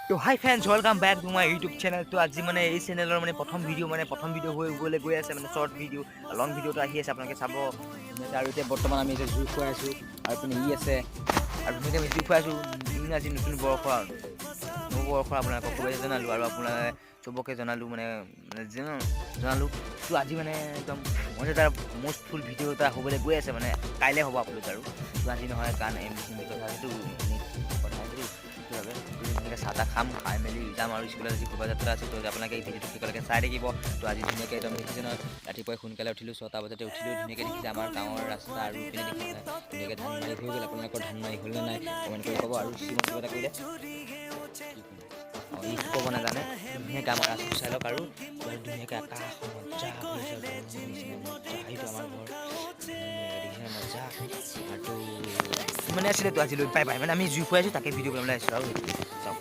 তো hi friends, welcome back to my YouTube channel। তো আজি মানে এই চেনেলৰ মানে প্ৰথম ভিডিঅ', মানে প্ৰথম ভিডিঅ' হৈ গ'লে গৈ আছে, মানে শ্বৰ্ট ভিডিঅ', লং ভিডিঅ'টো আহি আছে, আপোনালোকে চাব ধুনীয়াকৈ। আৰু এতিয়া বৰ্তমান আমি এতিয়া জুই ফুৱাই আছোঁ আৰু পিনে ই আছে আৰু ধুনীয়াকৈ আমি জুই ফুৱাই আছোঁ। ইংৰাজী নতুন বৰ্ষৰ, নৱবৰ্ষৰ আপোনালোকক শুভেচ্ছা জনালোঁ আৰু আপোনালোকে চবকে জনালোঁ, মানে মানে জনালোঁ। তো আজি মানে একদম মজাদাৰ মষ্ট ফুল ভিডিঅ' এটা হ'বলৈ গৈ আছে, মানে কাইলৈ হ'ব আপলোড আৰু। তো আজি নহয়, কাৰণ হিন্দী কথা সেইটো কথা সেইটো সেইবাবে। ধুনীয়াকৈ চাহ তাহ খাম, খাই মেলি যাম আৰু স্কুলত। আজি শোভাযাত্ৰা আছে। তো আপোনালোকে এই ভিডিঅ'টো শেষলৈকে চাই থাকিব। তো আজি ধুনীয়াকৈ একদম দেখিছে নহয়, ৰাতিপুৱাই সোনকালে উঠিলোঁ, 6টা বজাতে উঠিলোঁ। ধুনীয়াকৈ দেখিছে আমাৰ গাঁৱৰ ৰাস্তা আৰু ইপিনে দেখিছে ধুনীয়াকৈ ধান মাৰি হৈ গ'ল। আপোনালোকৰ ধান মাৰি হ'ল নে নাই কমেণ্ট কৰি ক'ব। আৰু চিমন, কিবা এটা কৰি দে। অঁ, ই ক'ব নাজানে। ধুনীয়াকৈ আমাৰ ৰাস্তাটো চাই লওক আৰু ধুনীয়াকৈ আকাশ মজা হৈছে, মজা। সেইটো আমাৰ ঘৰ, ধুনীয়াকৈ দেখিছে, মজা। আৰু মানে আছিলে। তো আজিলৈ বাই বাই। মানে আমি জুই ফুৱাইছোঁ, তাকে ভিডিঅ' বনাবলৈ আহিছিলোঁ আৰু চাওক।